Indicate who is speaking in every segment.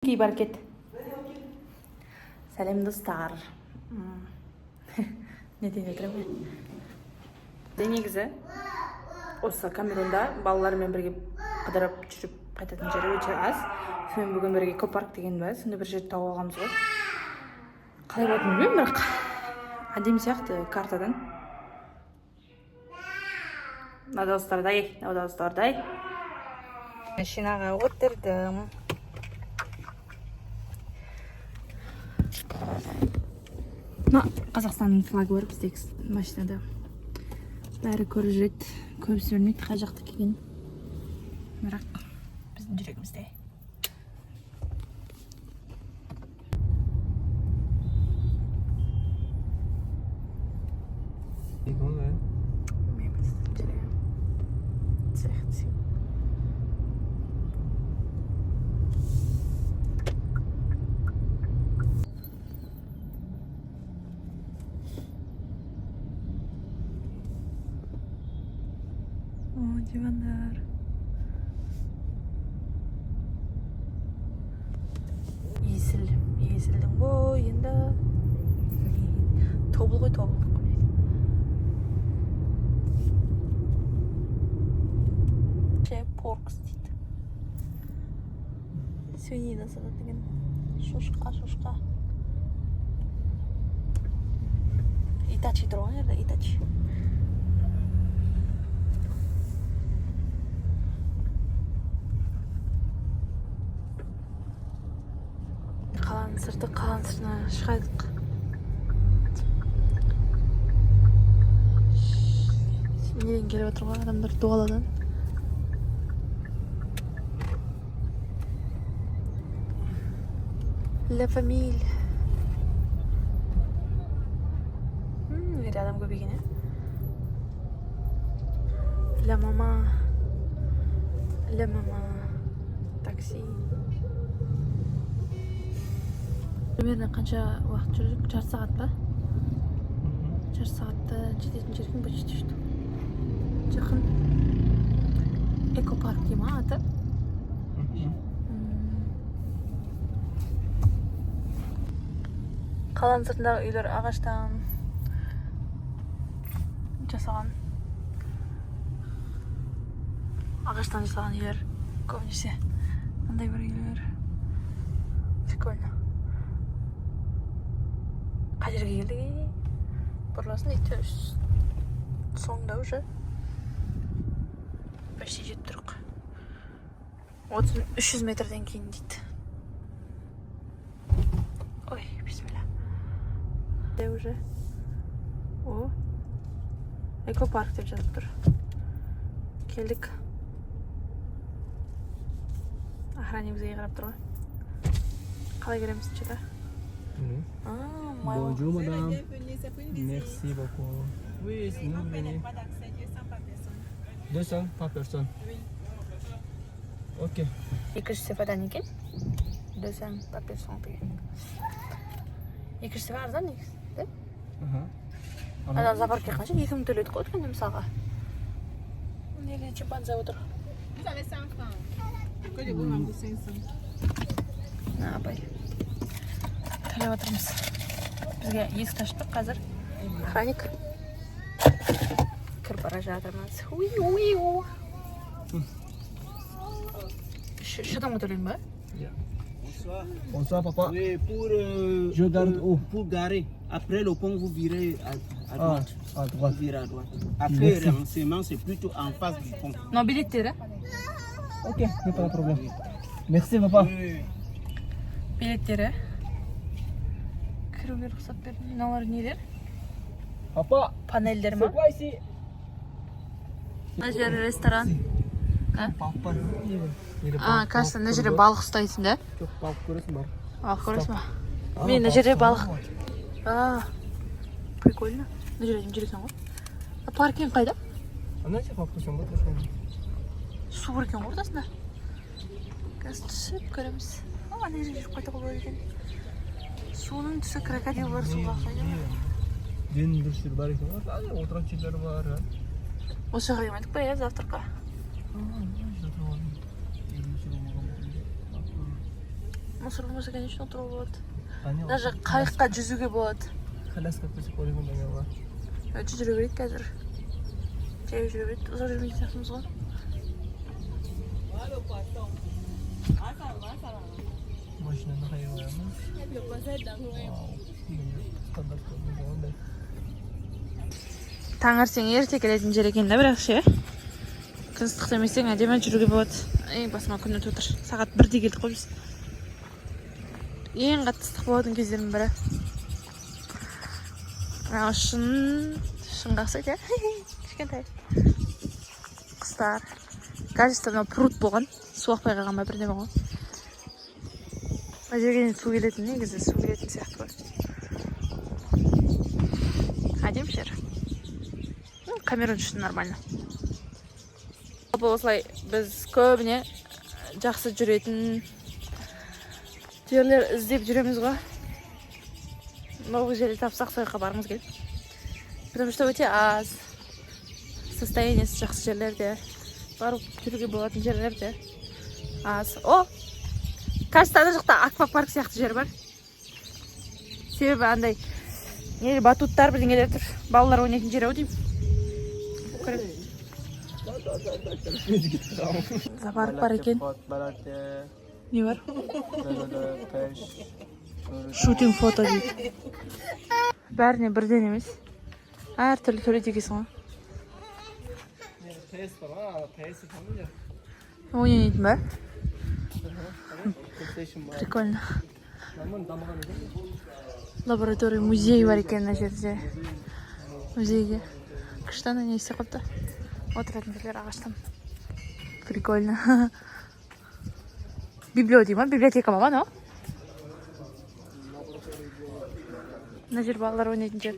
Speaker 1: Ки, бар, кет. Сәлем, достар. Не дейін отырамын мен? Негізі осы Камерунда балалармен бірге қыдырып жүріп қайтатын жері өте аз. Сонымен бүгін бірге экопарк деген ба, сондай бір жерді тауып алғанбыз ғой. Қалай болатынын білмеймін, бірақ әдемі сияқты картадан. Мына дауыстардай, мына дауыстардай. Машинаға отырдым. Мына Қазақстанның флагы бар біздегі машинада. Бәрі көріп жүреді, көбісі білмейді қай жақта екенін. Бірақ біздің жүрегімізде. Білмеймін, жүрегім. Цех. О, дивандар. Есіл, Есілдің бойында. Тобыл ғой, тобыл. Поркс дейді. Свинина сатады деген. Шошқа, шошқа. Итачи тұр ғой жерде, Итачи. Қаланың сырты, қаланың сыртына шығайық. Неден келіп отыр ғой адамдар, Дуаладан. La famille. Жерде адам көп екен, иә. La mama. La mama. Такси. Примерно қанша уақыт жүрдік? Жарты сағат па? Жарты сағатта жететін жер екен, почти что. Жақын. Экопарк дей ма аты? Қаланың сыртындағы үйлер ағаштан жасаған. Ағаштан жасаған үйлер көбінесе. Мындай бір үйлер. Прикольно. Қай жерге келдік? Ей? Бұрыласың дейді. Соңында уже. Почти жетіп тұрық. 300 метрден кейін дейді. Ой, бисмилля. Уже. О. Экопарк деп жазып тұр. Келдік. Охранник бізге қарап тұр ғой. Қалай кіреміз, что-то? А, майло.
Speaker 2: Bonjour madame.
Speaker 3: Bienvenue, c'est pour une visite.
Speaker 2: Merci beaucoup. Oui, c'est nous
Speaker 3: On paie les
Speaker 2: venez.
Speaker 3: droits d'accès, 200 par personne.
Speaker 2: 200 par personne.
Speaker 3: Oui.
Speaker 2: Ok.
Speaker 1: 200 сефадан екен. 200 par personne деген. 200 сефа арзан негізі, да?
Speaker 2: Ага.
Speaker 1: Ана зоопаркке қанша? 2000 төледік қой өткенде мысалға. Мына жерде шимпанзе отыр.
Speaker 3: Vous avez 100 francs. Que je vous rembourse 500.
Speaker 1: Мына апай. Төлеп отырмыз. Бізге есікті ашып тұр қазір. Охранник. Кіріп бара жатырмыз. Уи, уи, у. Үш адамға төлеймін ба?
Speaker 4: Bonsoir.
Speaker 2: Bonsoir papa.
Speaker 4: Oui, pour,
Speaker 2: Je garde
Speaker 4: pour,
Speaker 2: où?
Speaker 4: Pour garer. Après le pont, vous virez à
Speaker 2: Ah,
Speaker 4: droite.
Speaker 2: à
Speaker 4: Vous
Speaker 2: droite.
Speaker 4: virez à droite. Après
Speaker 2: Merci.
Speaker 4: le renseignement, c'est plutôt en face du pont.
Speaker 1: Мынау билеттері.
Speaker 2: Ok, y a pas de problème. Merci papa.
Speaker 4: Oui.
Speaker 1: Билеттері. Кіруге рұқсат берді. Мыналар нелер?
Speaker 2: Papa,
Speaker 1: Панельдер ма?
Speaker 2: c'est quoi ici?
Speaker 1: Мына жер ресторан.
Speaker 2: Papa.
Speaker 1: А, кажется, мына жерде балық ұстайсың да?
Speaker 2: Жоқ, балық көресің бар.
Speaker 1: Балық көресің ба? Мен мына жерде балық. А, прикольно. Мына жерде жер екен ғой. А паркинг қайда?
Speaker 2: Ана жерде балық көрсең болады ошоны.
Speaker 1: Су бар екен ғой ортасында. Қазір түсіп көреміз. А, ана жерге жүріп қайтуға болады екен. Суының түсі, крокодил бар суға қайда?
Speaker 2: Ден дұрыс жер бар екен ғой. Ана отыратын жерлер бар.
Speaker 1: Осы жаққа келмедік па, иә, завтракқа?
Speaker 2: А, мына жерде отырып алып.
Speaker 1: Мусор болмаса, конечно, отыруға болады.
Speaker 2: Қане,
Speaker 1: Даже қайыққа жүзуге болады.
Speaker 2: Коляска төсеп қойған Даниалға.
Speaker 1: Өте жүре берейік қазір. Жаяу жүре берейік. Ұзақ жүрмейтін сияқтымыз ғой.
Speaker 2: Машинаны қайға қоямыз? Вау, стандарт болғандай.
Speaker 1: Таңертең ерте келетін жер екен да, бірақ ше. Күн ыстық демесең, әдемі жүруге болады. Ей, басыма күн өтіп отыр. Сағат 1-де келдік қой біз. Ең қатты ыстық болатын кездердің бірі. Мынау шын, шынға ұқсайды, иә? Кішкентай. Құстар. Кажется, мынау пруд болған. Су ақпай қалған ба, бірдеме ғой. Мына жерге дейін су келетін, негізі су келетін сияқты ғой. Әдемі жер. Ну, Камерун үшін нормально. Жалпы осылай біз көбіне жақсы жүретін жерлер іздеп жүреміз ғой. Новый жерді тапсақ, сол жаққа барғымыз келеді. Потому что өте аз состояниесі жақсы жерлерде барып жүруге болатын жерлерде аз. О, кажется, ана жақта аквапарк сияқты жер бар. Себебі андай не, батуттар, бірдеңелер тұр. Балалар ойнайтын жер ау деймін. Көрем. Зоопарк бар екен. Не бар? Шутинг фото дейді. Бәріне бірден емес. Әртүрлі төлейді екенсің ғой.
Speaker 2: PS бар ғой, PS екен ғой.
Speaker 1: Ойнайтын ба?
Speaker 2: PlayStation бар.
Speaker 1: Прикольно.
Speaker 2: Нормально дамыған екен.
Speaker 1: Лаборатория, музей бар екен мына жерде. Музейге. Күшті, ана не істеп қойыпты. Отыратын жерлер ағаштан. Прикольно. Библиотека ма? Библиотека ма анау? Мына жер балалар ойнайтын жер.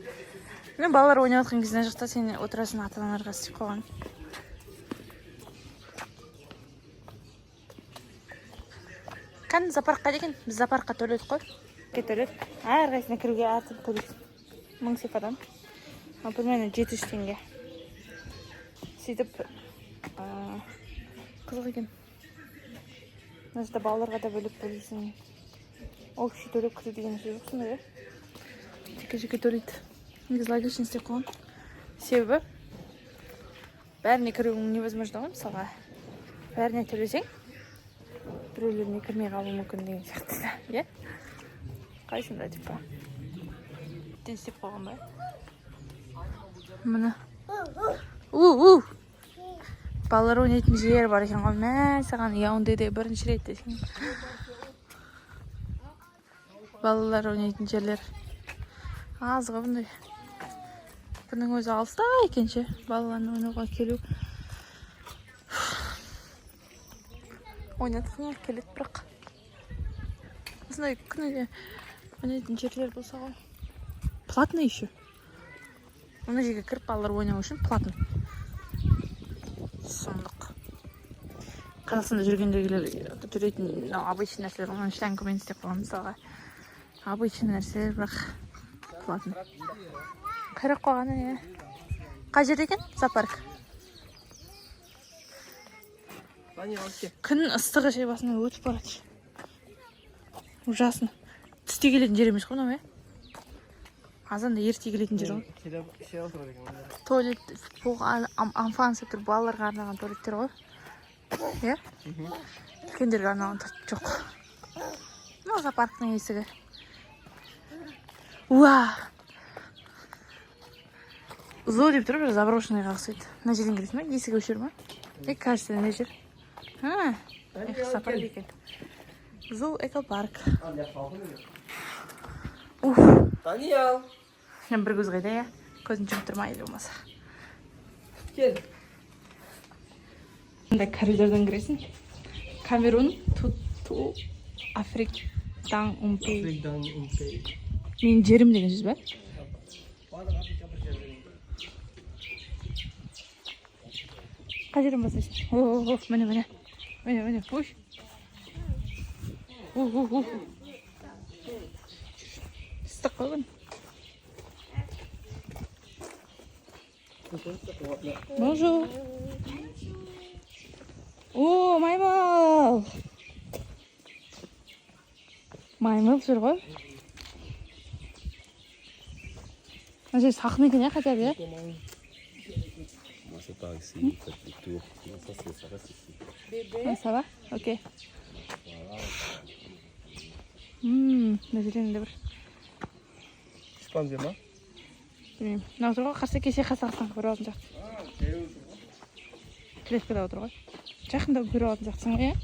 Speaker 1: Мен балалар ойнап жатқан кезде мына жақта сен отырасың, ата аналарға істеп қойған. Кәдімгі зоопарк қайда екен? Біз зоопаркқа төледік қой. Төледік. Әрқайсысына кіруге әртүрлі төлейсің. 1000 сефадан. Ал примерно 700 теңге. Сөйтіп, қызық екен. Мына жерде балаларға да бөлек төлейсің. Общий төлеп кіру деген сөз жоқ сонда, иә? Жеке-жеке төлейді. Негізі логично істеп қойған. Себебі бәріне кіруің невозможно ғой, мысалға. Бәріне төлесең, біреулеріне кірмей қалуы мүмкін деген сияқты да, иә? Қалай сонда, типа? Тен істеп қойған ба? Міне. У-у! Балалар ойнайтын жер бар екен ғой. Мә, саған Яундеде бірінші рет десең. Балалар ойнайтын жерлер. Аз ғой бұндай. Бұның өзі алыста екен ше. Балалардың ойнауға келу. Ойнатқың келеді бірақ. Осындай күніге ойнайтын жерлер болса ғой. Платный еще. Мына жерге кіріп балалар ойнау үшін платный. Сұмдық. Қазақстанда жүргендегілер жүретін мынау обычный нәрселер ғой. Мына штангымен істеп қойған мысалға. Обычный нәрселер, бірақ платный. Қайрап қойған, иә. Қай жерде екен зоопарк? Күн ыстығы ше, басынан өтіп барады. Ужасно. Түсте келетін жер емес қой мынау, иә? Азанда ерте келетін жер ғой. Туалет enfants деп тұр, балаларға арналған туалеттер ғой. Иә? Үлкендерге арналған туалет жоқ. Мынау зоопарктың есігі. Уа! Зоо деп тұр, бір заброшенныйға ұқсайды. Мына жерден кіресің ба? Есігі өшір ма? Е, кажется, мына жер. А, эх, зоопарк екен. Зоо экопарк. Уф.
Speaker 2: Даниал!
Speaker 1: Мен бір көз қайда, иә? Көзін жұмып тұр ма или болмаса?
Speaker 2: Кел.
Speaker 1: Мында коридордан кіресің. Камерун, туту, Африк, дан, умпей.
Speaker 2: Африкадан умпей.
Speaker 1: Менің жерім деген сөз ба?
Speaker 2: Барлық Африка бір жерде.
Speaker 1: Қай жерден бастайсың? О, о, міне, міне. Міне, міне. Ой. У, у, у. Ыстық қой күн. Bonjour. О, маймыл. Маймыл жүр ғой. Мына жер салқын екен, иә, хотя бы, иә?
Speaker 5: Moi, c'est par ici, vous faites le tour. Non, ça, ça reste ici.
Speaker 1: А, ça va? Окей. Мына жерден де бір
Speaker 2: Шимпанзе ма?
Speaker 1: Білмеймін. Мынау тұр ғой, қарсы кеше Қазақстан көріп алатын сияқты. Клеткада отыр ғой. Жақында көріп алатын сияқтысың ғой, иә?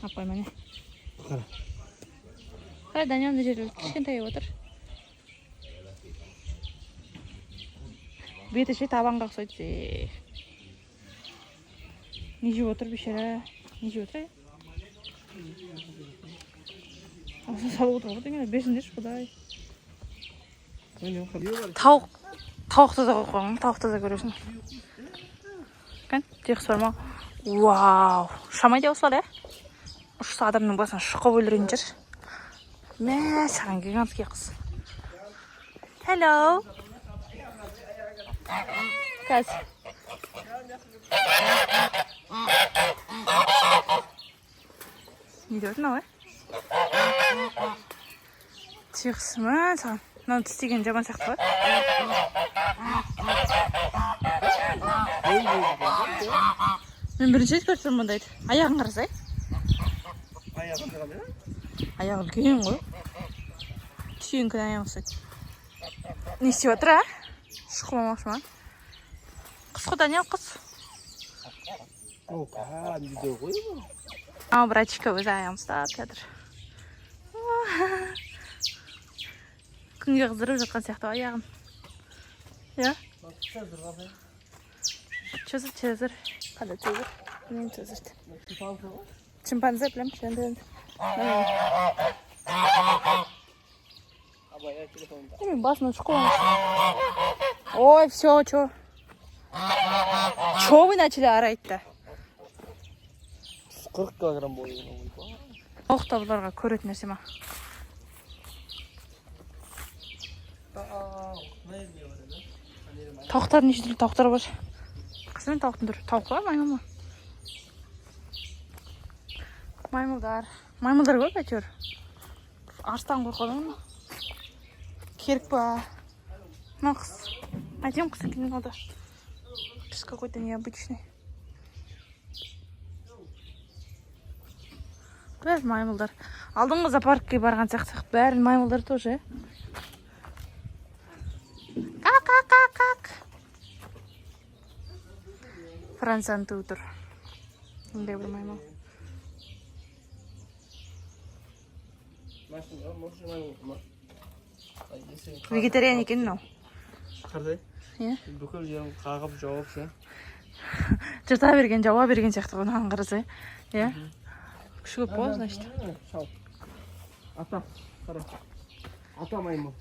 Speaker 1: Алып қойма, не.
Speaker 2: Қара.
Speaker 1: Қара, Даниял мына жерде кішкентай отыр. Беті ше табанға ұқсайды. Не жеп отыр бейшара? Не жеп отыр? Аузына салып отыр ғой деген, берсіңдерші, құдай. Тауық, тауықты да қойып қойған, тауықты да көресің. Кән, түйеқұс бар ма? Вау, ұшамайды осылар, иә? Ұшса адамның басын шұқып өлтіретін жер. Мә, саған гигантский құс. Hello. Қазір. Не деп отыр мынау, ә? Түйеқұс, мә, саған. Мынау тістеген жаман сияқты ғой. Мен бірінші рет көріп тұрмын мұндайды. Аяғын қарасай.
Speaker 2: Аяғы қандай?
Speaker 1: Аяғы үлкен ғой. Түйенікінің аяғы ұқсайды. Не істеп жатыр, а? Шұқыламақшы ма? Құс қой, Даниял, құс.
Speaker 2: Ол кәдімгідей ғой бұл.
Speaker 1: Ау, братишка өзі аяғын ұстап жатыр. Күнге қыздырып жатқан сияқты ғой аяғын. Иә? Че за Цезарь? Қандай Цезарь? Білмеймін Цезарьді. Шимпанзе білемін, шимпанзе. Мен басына шұқылам. Ой, все, че? Че вы начали орать-то?
Speaker 2: 40 килограмм бойы.
Speaker 1: Тауық та бұларға көретін нәрсе ма? Тауықтар неше түрлі тауықтар бар. Қысымен тауықтың түрі. Тауық па, маймыл ма? Маймылдар. Маймылдар көп әйтеуір. Арыстан қойып қойған ма? Керек па? Мына құс. Әдемі құс екен мынау да. Құс какой-то необычный. Бәрі маймылдар. Алдыңғы зоопаркке барған сияқты бәрі маймылдар тоже. Как, как, как, как. Францияның туы тұр. Мындай бір маймыл. Вегетариан екен мынау.
Speaker 2: Қандай?
Speaker 1: Иә.
Speaker 2: Бүкіл жерін қағып жауып ше.
Speaker 1: Жырта берген, жауа берген сияқты ғой мынаған қараса. Иә. Күші көп қой, значит.
Speaker 2: Шал. Ата, қара. Ата маймыл.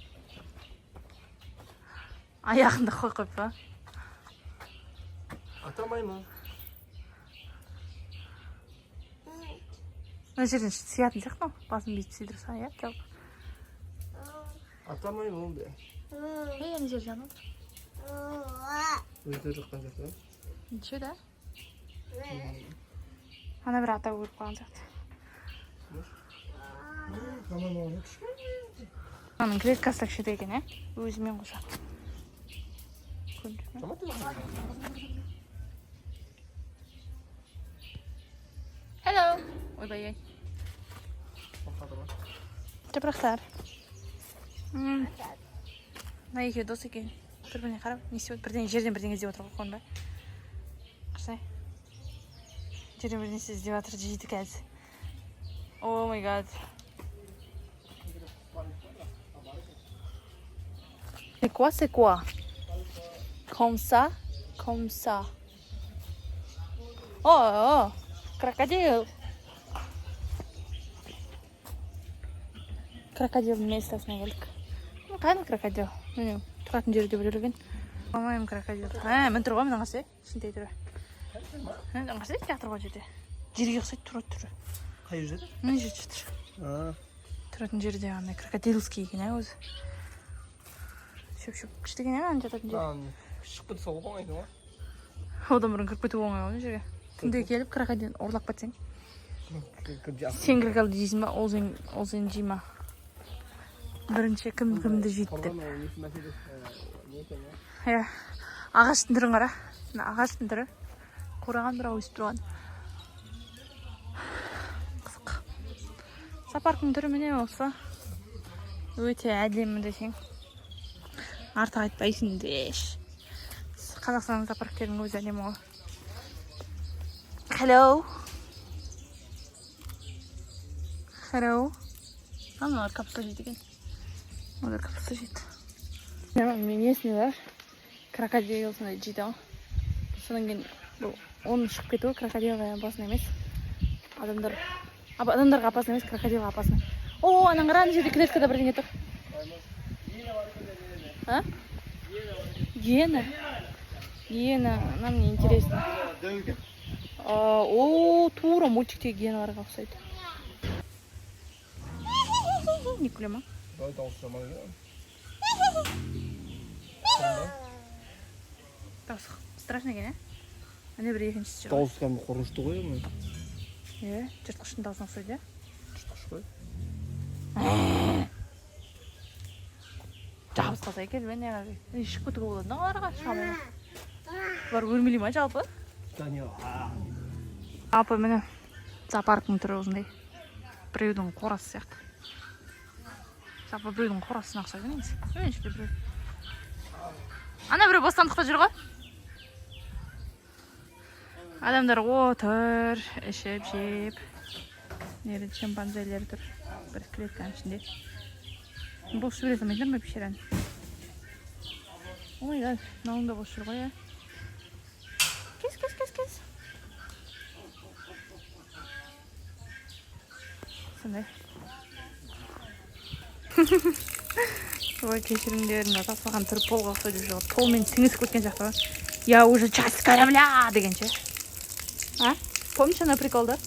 Speaker 1: Аяғында қойып қойып па?
Speaker 2: Ата маймыл.
Speaker 1: Мына жерден сиятын сияқты мынау. Басын бүйтіп сыйдырса, иә, жалпы.
Speaker 2: Ата маймыл де.
Speaker 1: Ей, ана жер жанып отыр.
Speaker 2: Өздері жаққан сияқты.
Speaker 1: Ничего, да? Ана бір ата өліп қалған сияқты. Аның клеткасы да кішкентай екен, иә? Өзімен қоса. Көрініп жүр ме? Hello. Ойбай, ай. Жапырақтар. Мына екеуі дос екен. Бір-біріне қарап, не істеп отыр? Бірдеңе жерден бірдеңе іздеп отыр ғой, көрдің бе? Қарасай. Жерден бірдеңе іздеп жатыр, жейді қазір. Oh my God. C'est quoi, c'est quoi? Comme ça, comme ça. О, о, крокодил. Крокодилдің местосына келдік. Қайда крокодил? Міне, тұратын жері деп білген. По-моему, крокодил. Ә, міне тұр ғой, мына қарасай. Кішкентай түрі. Мына қарасай, жатыр ғой жерде. Жерге ұқсайды, тұрады түрі.
Speaker 2: Қай жерде?
Speaker 1: Мына жерде тұр. Тұратын жері де андай крокодилский екен, ә, өзі. Шөп-шөп күшті екен, ә, ана жататын жері.
Speaker 2: Шығып кетсе оңай екен ғой.
Speaker 1: Одан бұрын кіріп кету оңай ғой мына жерге. Түнде келіп крокодил ұрлап кетсең. Сен крокодил жейсің ба? Ол сен, ол сені жей ма? Бірінші кім кімді жейді деп. Иә. Ағаштың түрін қара. Мына ағаштың түрі. Қураған, бірақ өсіп тұрған. Қызық. Зоопарктың түрі міне осы. Өте әдемі десең. Артық айтпайсың деш. Қазақстанның зоопарктерінің өзі әдемі ғой. Hello. Hello. Аналар капуста жейді екен. Олар капуста жейді. Мен есімде бар. Крокодил сондай жейді ғой. Содан кейін бұл оның шығып кетуі крокодилға опасно емес. Адамдар адамдарға опасно емес, крокодилға опасно. О, анан қара, ана жерде клеткада бірдеңе тұр. А? Гиена. Гиена, нам не интересно. О, тура мультиктегі гиеналарға ұқсайды. Не күле ма?
Speaker 2: Дауысы жаман екен.
Speaker 1: Дауысы страшно екен, иә? Ане бір екіншісі жүр.
Speaker 2: Дауысы кәдімгі қорқынышты ғой енді.
Speaker 1: Иә, жыртқыштың дауысына ұқсайды, иә?
Speaker 2: Жыртқыш қой.
Speaker 1: Жабысып қалса екен, мен неғып шығып кетуге болады да оларға шамалы. Бұлар өлмелей ма жалпы? Жалпы міне зоопарктың түрі осындай. Біреудің қорасы сияқты. Жалпы біреудің қорасына ұқсайды негізі. Міне ішінде біреу. Ана біреу бостандықта жүр ғой. Адамдар отыр, ішіп жеп. Мына шимпанзелер тұр. Бір клетканың ішінде. Бос жүре салмайсыңдар ма пещераны? Oh my god, мынауың да бос жүр ғой, иә? Кес, кес, кес, кес. Сондай. Ой, кешіріңдер, мына тасбақаның түрі полға ұқсайды деп жүр. Полмен сіңісіп кеткен сияқты ғой. Я уже часть корабля дегенше. А? Помнишь ана приколды?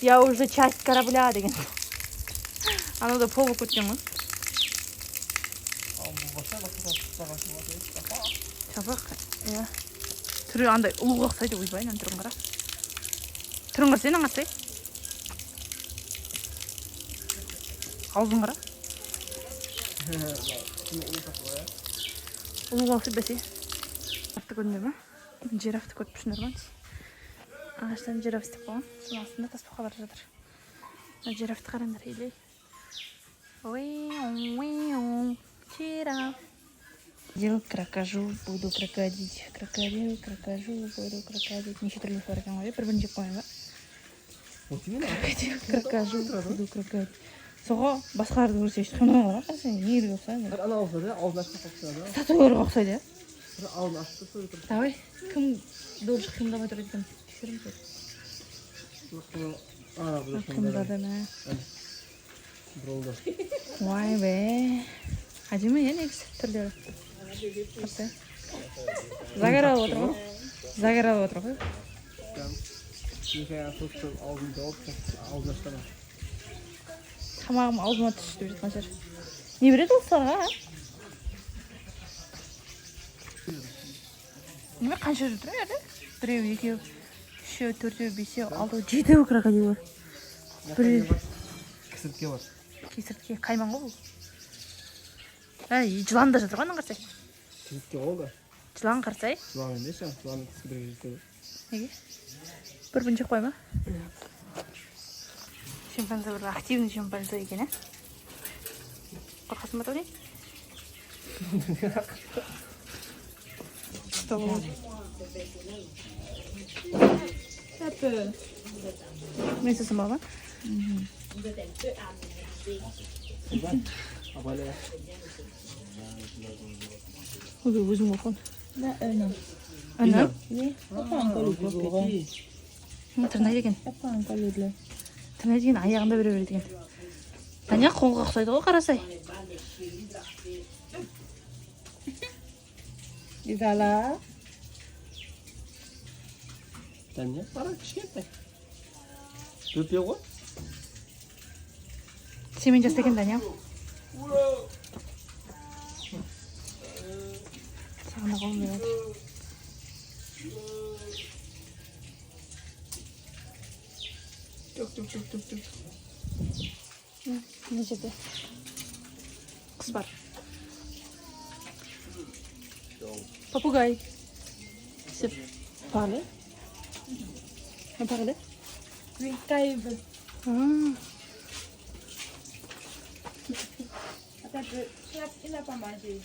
Speaker 1: Я уже часть корабля деген. Анау да пол болып кеткен ғой. Шабақ, иә. Түрі андай ұлуға ұқсайды, ойбай, мынаның түрін қара. Түрін қарасай, мынаның қарасай. Аузын қара. Ұлуға ұқсайды бәсе. Жирафты көрдіңдер ма? Жирафты көріп тұрсыңдар ма? Ағаштан жираф істеп қойған. Соның астында тасбақалар жатыр. Мына жирафты қараңдар, елей. Жираф. Крокодил, крокожу, буду крокодить. Крокодил, крокожу, буду крокодить. Неше түрлі бар екен ғой, бір-бірін жеп қоймай ма? Крокодил, крокожу, буду крокодить. Соға басқаларды көрсе өйстіп қимай ғой, қарасаң, не керек ұқсайды.
Speaker 2: Ана ұқсайды, аузын ашып ұқсайды.
Speaker 1: Статуяларға ұқсайды, иә?
Speaker 2: Аузын ашып тұр.
Speaker 1: Давай, кім дольше қимылдамай тұрады екен? Тексереміз. Қимылдады ма?
Speaker 2: Бұрылды.
Speaker 1: Ой бе. Әдемі, иә, негізі түрлері. Қарсы. Загар алып отыр ғой. Загар алып отыр ғой.
Speaker 2: Екі аяғын созып тұрып, аузын жауып, аузын ашты.
Speaker 1: Тамағым аузыма түсті деп жатқан шығар. Не береді осыларға, а? Неме қанша жүр тұр жерде? Біреу, екеу, үшеу, төртеу, бесеу, алтау, жетеу крокодил бар. Біреу.
Speaker 2: Кесіртке бар.
Speaker 1: Кесіртке, қайман ғой бұл. Әй, жылан да жатыр ғой, анан қарасай.
Speaker 2: Кесіртке ғой да.
Speaker 1: Жылан қарасай.
Speaker 2: Жылан емес, жылан кісі бірге жетеді.
Speaker 1: Неге? Бір-бірін жеп қой ма? Шимпанзе бір активный шимпанзе екен, ә? Қорқасың ба, Тони? Мен сосын бала ма?
Speaker 2: Абайла.
Speaker 1: Ой, өзің оқын. Ана? Тырнайды екен. Тырнайды екен, аяғында бере береді екен. Таня қолға ұқсайды ғой, қарасай.
Speaker 3: Изала.
Speaker 2: Таня, қара, кішкентай. Бөпе ғой.
Speaker 1: Сенімен жаста екен, Таня. Саған да қолым беріп жатыр.
Speaker 2: Жоқ, жоқ, жоқ, жоқ, жоқ.
Speaker 1: Мына жерде құс бар. Попугай. C'est parler? On parlait?
Speaker 3: Oui, Taïb.
Speaker 1: Ah.
Speaker 3: Attends un peu. Il n'a pas mangé.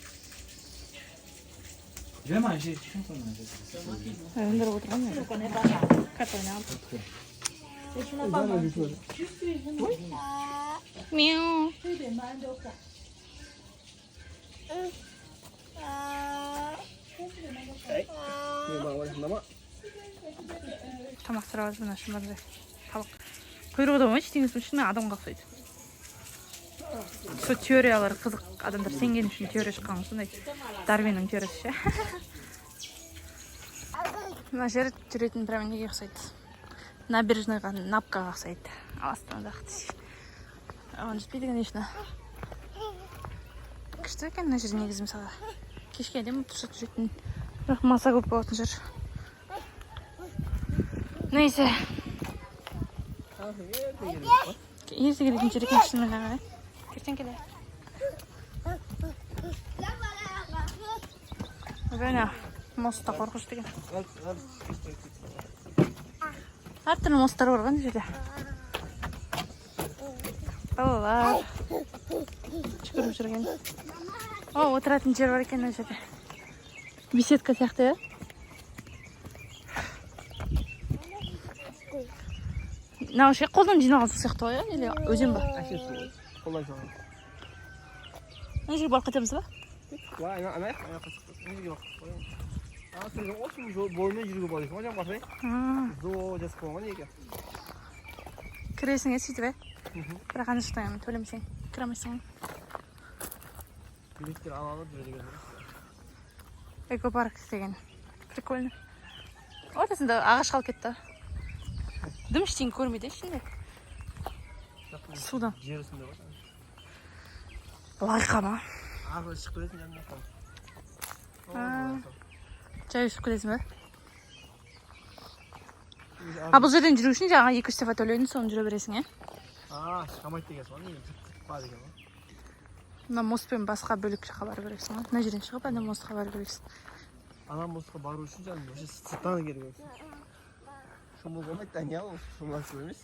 Speaker 2: Je vais manger, je suis en train de manger.
Speaker 1: Адамдар отырған
Speaker 3: Tu ne connais pas ça.
Speaker 1: Карта ойнаған.
Speaker 3: Et tu n'as pas mangé.
Speaker 1: Мяу.
Speaker 3: Tu demandes quoi?
Speaker 1: Тамақ сұрап жатыр мына шымбанзе. Талық. Құйрығы да болмайды, ештеңесі шынымен адамға ұқсайды. Сол теориялар қызық, адамдар сенген үшін теория шыққан ғой, сондай. Дарвиннің теориясы ше. Мына жер жүретін прямо неге ұқсайды? Набережныйға, Напкаға ұқсайды. Ал Астанадағы. Оған жетпейді, конечно. Күшті екен мына жер негізі мысалға. Кешке әдемі тұрса жүретін. Бірақ маса көп болатын жер. Neyse. Ерте келетін жер екен шынымен ақ, ертең келе. Ойбай, мост та қорқынышты екен. Әртүрлі мосттар бар ғой мына жерде. Балалар жүгіріп жүрген. О, отыратын жер бар екен мына жерде. Беседка сияқты, иә? Мынау ше қолдан жиналған су сияқты ғой, иә? Или өзен ба?
Speaker 2: Әше су. Қолдан жиналған.
Speaker 1: Мына жерге барып қайтамыз ба?
Speaker 2: Былай, ана ана ана мына жерге барып қоямыз. Ана су осы жол бойымен жүруге болады екен ғой, жаңа қарасай. Зоо жазып қойған ғой неге.
Speaker 1: Кіресің, иә, сөйтіп, иә? Бірақ ана жақтан төлемесең, кіре алмайсың.
Speaker 2: Билеттер ала алып жүре деген.
Speaker 1: Экопарк деген. Прикольно. Ортасында ағаш қалып кетті. Дым ештеңе көрмейді ішінде. Судан.
Speaker 2: Жер үстінде ғой.
Speaker 1: Лайқа ма?
Speaker 2: Ары шығып кетесің жанына.
Speaker 1: Жай ұшып кетесің ба? А бұл жерден жүру үшін жаңағы 200 сефа төледің, соны жүре бересің, иә?
Speaker 2: А, шыға алмайды дегенсің ғой, неге па деген ғой.
Speaker 1: Мына мостпен басқа бөлек жаққа бару керексің ғой. Мына жерден шығып, ана мостқа бару керексің.
Speaker 2: Ана мостқа бару үшін жаңағы вообще сырттан келу керексің. Шомылуға болмайды, Даниял, шомылатын су емес.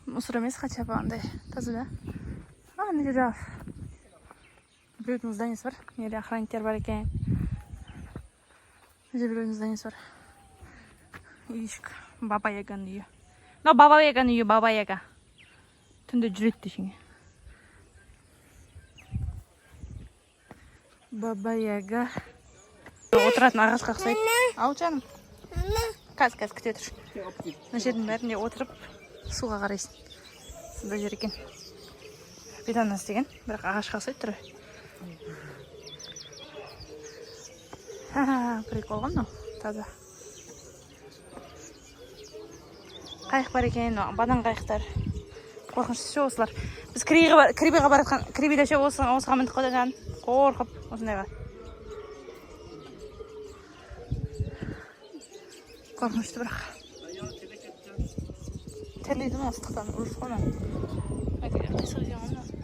Speaker 1: Мусор емес, хотя бы андай таза да. А, ана жерде біреудің зданиесі бар. Мына жерде охранниктер бар екен. Мына жерде біреудің зданиесі бар. Үйшік. Баба Яганың үйі. Мынау Баба Яганың үйі, Баба Яга. Түнде жүреді десең. Баба Яга. Отыратын ағашқа ұқсайды. Ау, жаным. Қазір, қазір күте тұр. Мына жердің бәрінде отырып суға қарайсың. Сондай жер екен. Бетанас деген, бірақ ағашқа ұқсайды түрі. Ха-ха, прикол ғой мынау, таза. Қайық бар екен, банан қайықтар. Қорқынышты ше осылар. Біз Крибиға баратқан, Крибиде ше осыға міндік қой жан. Қорқып, осындайға. Қорқынышты бірақ. Терлейді ма ыстықтан, ұрыс қой мынау. Қайсы екен ғой мынау.